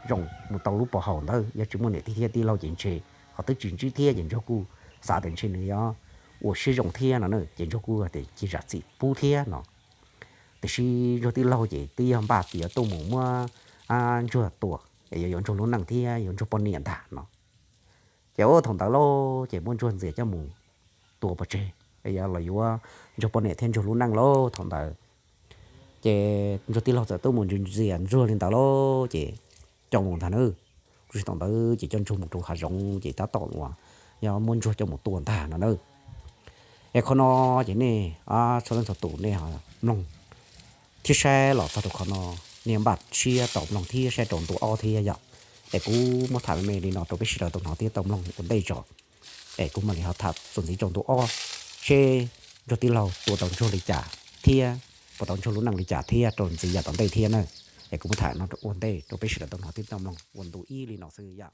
zoo mus tau lub pov haum ntawd, yog tsis muaj niam tij thiab tij laug ces ntshe qhov twb tsis ntsib thiab ces Ntsuag kuj xav tias ntshe nws yuav ua siab zoo thiab no na, ces Ntsuag kuj tias cia zam txim pub thiab no. Tiam sis Ntsuag tij laug ces twb yog npaj tias tuaj mus muab Ntsuag tua, es yuav yuav Ntsuag lub neej thiab yuav Ntsuag poj niam ntag no. Ces ua thaum ntawd lauj ces muab Ntsuag ntxias coj mus tua pov tseg, es yuav los yuav Ntsuag poj niam thiab Ntsuag lub neej lauj thaum ntawd. Ces Ntsuag tij laug txawm tuaj mus ntxias Ntsuag li ntawd lauj ces coj mus ntag na. Tsis thaum ntawd ces coj Ntsuag mus rau hav zoov ces tab tom uas yog muab Ntsuag coj mus tua ntag no na. Es qhov no ces nej txhua leej txhua tus nej mloog thiab saib los txog rau qhov no, nej npaj siab tau mloog thiab saib rau ntu ob thiab yom. Es kuv muab tham me me li no rau peb sawv daws tau hnov thiab tau mloog ua ntej tso. Es kuv mam li ho tham txuas ntxiv rau ntu ob, seb Ntsuag tij laug tua tau Ntsuag li cas thiab puas tau Ntsuag lub neej li cas thiab rau ntxiv yav tom ntej thiab na. Es kuv muab tham no ua ntej rau peb sawv daws tau hnov thiab tau mloog ua ntu ib li no xwb yom.